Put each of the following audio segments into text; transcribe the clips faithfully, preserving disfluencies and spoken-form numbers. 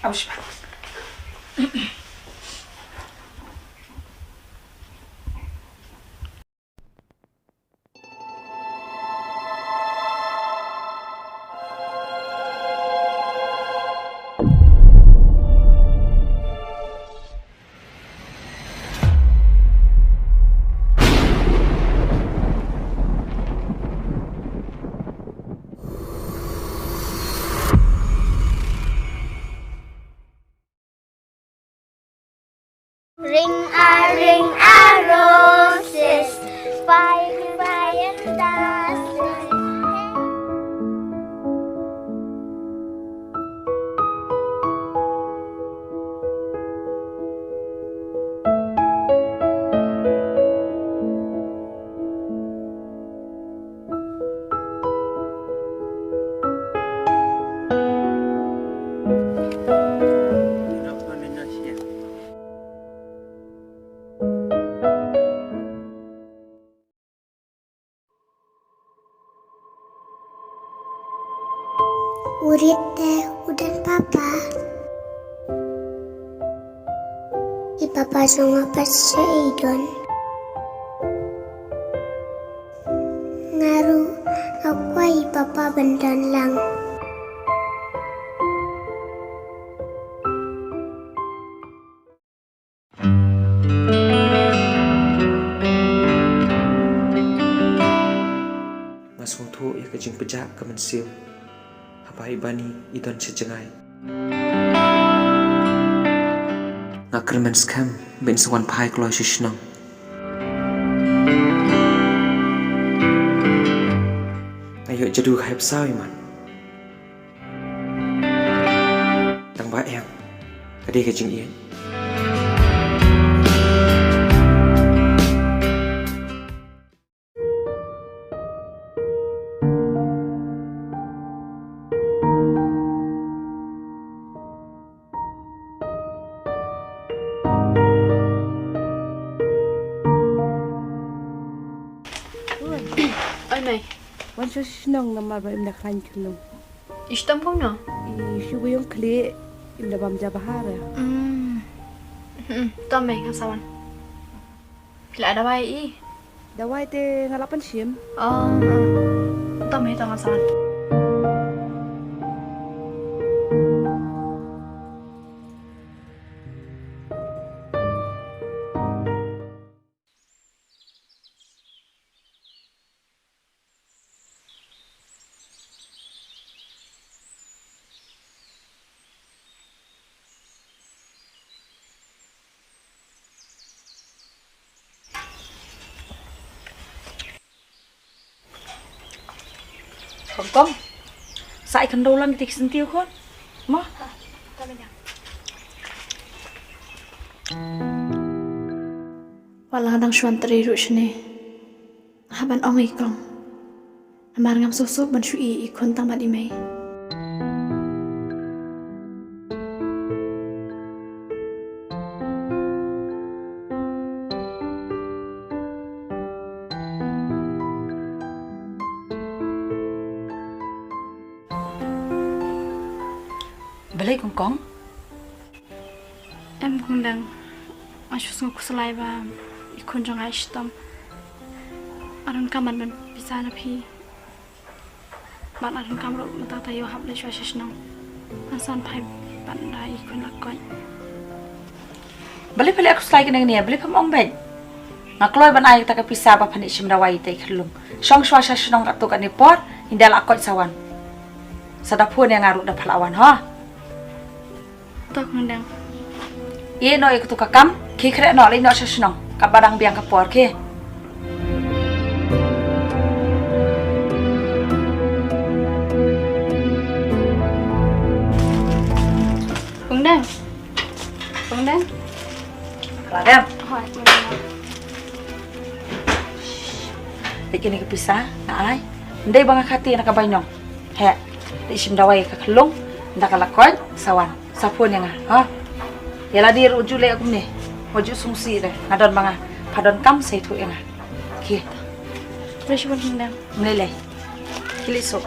Ap sha. Ring a ring a roses, fire, fire, dust. U rit te u don papa. I papa jong nga pat sha i don. Nga ruh nga kwah i papa ban don lang. Nga sngewthuh ïa ka jingpjah ka mynsiem haba i Bani i don sha jngai. Nga kyrmen skhem ba in sa wan phai kloi sha shnong. Nga ïoh jadu ka hep saw i man. Tang ba em ka dei ka jingïeit. Oi mei. Wan sha shnong namar ba im da khlaiñ khyllung. I shitom kumno? I shu ïong khlieh, im da bam ja bha re. Hmm. Hmm, to mei nga sa wan. Phi la ai dawai i? Dawai te nga la pynshim. Oh, hmm. To mei to nga sa wan. Kong kong. Sa ai khyndew lang ki ti ki syntiew khun. Mo. Wat la nga dang shu wan trei ruh shane. Hap ban ong ïa i kong. Namar ngam suk suk ban shu ïohi ïa i khun tang bad i mei. Balei kong kong? Em kong dang. Nga shu sngew khuslai ba i khun jong nga i shitom. Nga donkam ban pynbeit pisa na phi. Bad nga donkam ruh mynta ta ïoh hap leit shuwa sha shnong. Ngan sa phai ban da i khun la koit. Balei phi leh khuslai kane kane, balei phim ong beit? Nga kloi ban ai kata ka pisa ba phan ïa shim dawai ïa i khyllung. Shong shuwa sha shnong katto katne por, ynda la koit sa wan. Sa da phone ïa nga ruh da pha la wan ho. To kong dang. Ïeh noh ïa katu ka kam, khie khreh noh, leit noh sha shnong. Katba dang biang ka por, khie. Kong dang. Kong dang. Kong dang. Hooid, kong dang. Te kine ki pisa nga ai. Ym dei ba nga khati na ka bainong. Heh. Te shim dawai ka khyllung. Ynda ka la koit sa wan. Sa phone ïa nga. Ha. Ïa lade ruh ju leh kumne. Wat ju sngewsih de. Nga don ma nga. Pha donkam sa ïathuh ïa nga. Ki. Khublei shibun kong dang. Ym lei lei. Ki leit suk.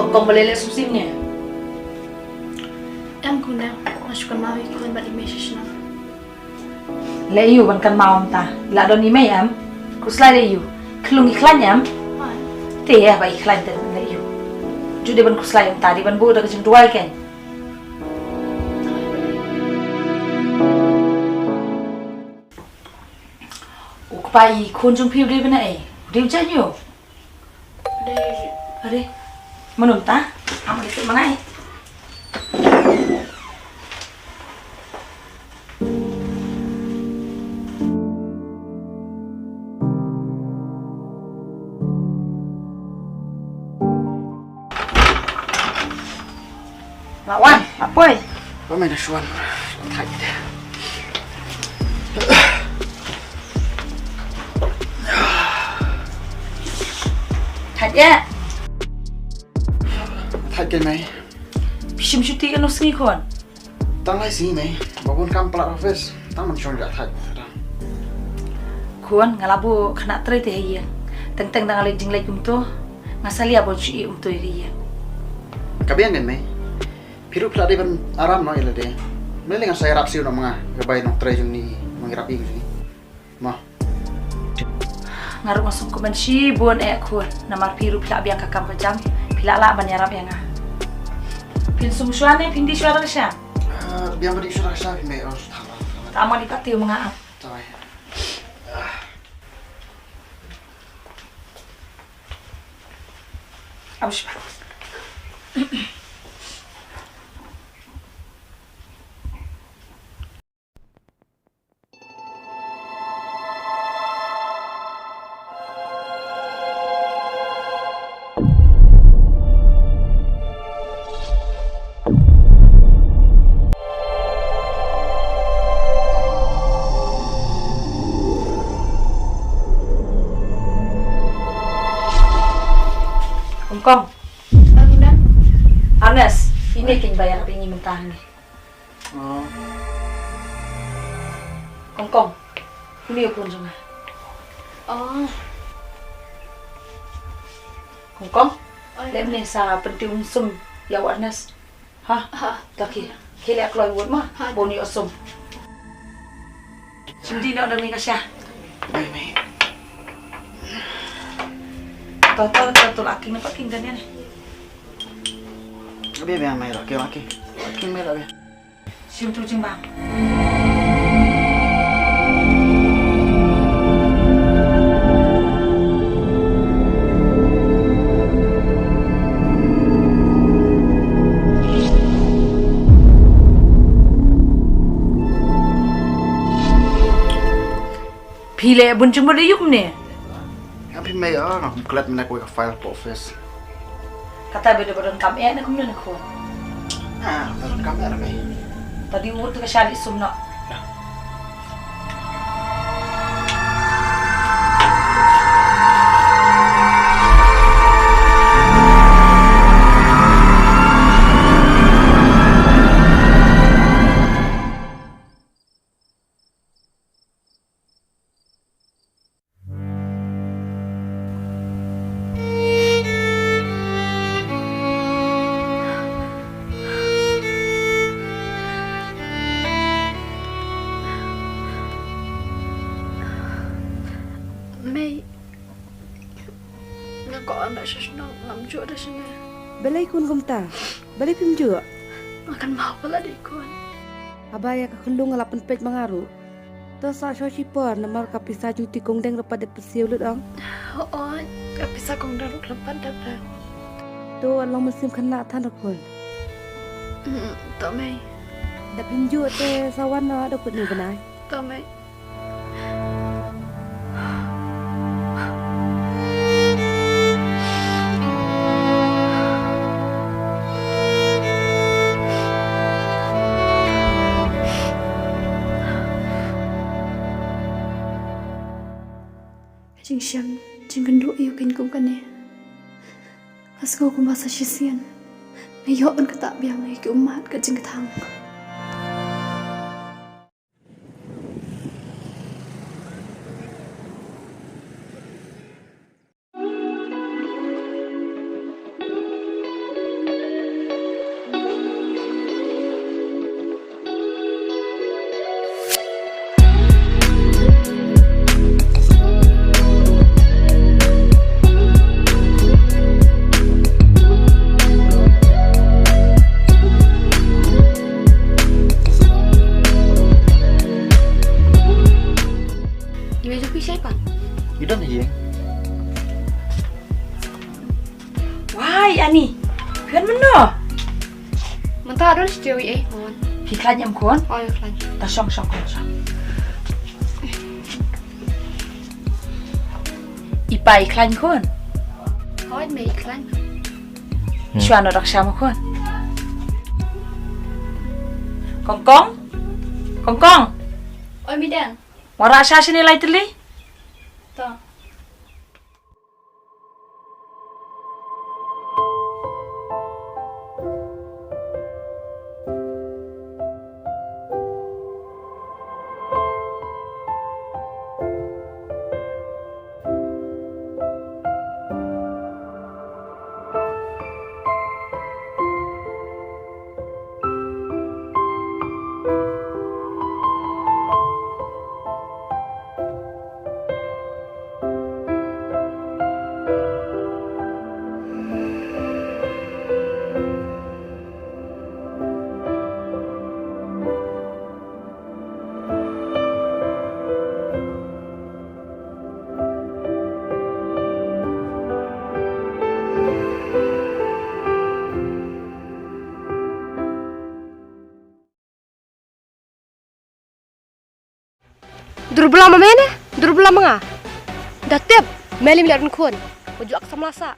Kong, balei leh sngewsih ne? Em khun em, nga shu kynmaw ïa i khun bad i mei shisha. Leh ïa u ban kynmaw mynta. La don i mei em? Khuslai leh ïa u. Khlung i khlaiñ em? Te ïa ba i khlaiñ te leh ïa u. Ju dei ban khuslai mynta, dei ban buh da ka jingduwai kein. U kpa i khun jong phi u dei bynai, u dei u jait ïa u. Dei. Are. Mano mynta? Am dei mangai. La wan, la poi. Ba me da shuan. Thait. Thait ya. Thait ke mei. Phi shim shuti kano sngi khun? Tang lai sngi mei. Ba bun kam palat office. Tang man shong ja thait. Khun, nga la buh khynnah trei te ha ïing. Teng teng da nga leit jingleit kumto. Nga salia ban shu ïeh kumto ïa ka ïing. Ka biang kan mei. Phi ruh phi la dei ban aram noh ïa lade. Balei lei nga sa ïarap siew noh ma nga, ka bai nongtrei jong ngi, ma ngi rap ïing jong ngi. Mo. Nga ruh nga sngewkmen shibun eh khun, namar phi ruh phi la biang ka kam ka jam, phi la lah ban ïarap ïa nga. Phin sum shuwa ne phin dih shuwa da ka sha? Ah, biang ba dih shuwa da ka sha phi mei, oh, tang, tang, tang. Tang ma dih pat te ma nga ah. Tang, eh. Am shuwa. Kong Kong. Ernest, ine keiñ ba ïarap ïa ngi mynta hangne. Oh. Kong Kong. Une u khun jong nga. Oh. Kong Kong. Oh, ïa. Leh mynne sa pynthiew sum ïa u Ernest. Ha? Ha. To khie. Khie leh kloi wut ma. Ha. Bun ïoh sum. Shim dih noh da kane ka sha. Mei, mei. To, to, to, to, la king na pat king da ne. Abi, abi, mei, la king, la king. La king, mei, la king. Shim tu jingbam. Phi leh bun jingmut ïa u ne? Nga phi mei, ah, nga kum klet mynne kawei ka file ka office. Kata ba dei ba donkam eh ne kumne ne khun. Ah, ba donkam eh re mei. Ta dei wut ka sha dei sum noh. Mei, nga kwah noh sha shnong, ngam juh da shane. Balei khun kumta? Balei phim juh? Nga kynmaw palat ïa i khun. Haba ïa ka khyllung nga la pynpeit ma nga ruh. To sa shuwa shipor namar ka pisa jong uti u kongdeng ruh pat dep siew lut ong. Hooid, ka pisa kongdeng ruh ka la pat dep dep. To long mynsiem khynnah than ruh khun. Mm, to mei. Da phim juh te sa wan noh da kut ni bnai. To mei. Ka jingshem jingkynduh ïa u keiñ kum kane. Nga sngew kumba sa shisien nga ïoh ban ktah biang ïa ki ummat ka jingkthang. Ai, Ani. Phi wan mynno? Mynta don shuh ïa i, mon. Phi khlaiñ em khun? Oi, khlaiñ. Ta shong, shong, shong, shong. I pa i khlaiñ khun? Oi, me i khlaiñ. Hmm. Shuwa no dak sham khun. Kong Kong? Kong Kong? Oi, midang. Wara sha shini lai tylli? Ta. Durbla ma me ne? Durbla ma nga? Da tip, me lym leh rynkhun. Wa ju ak samla sa.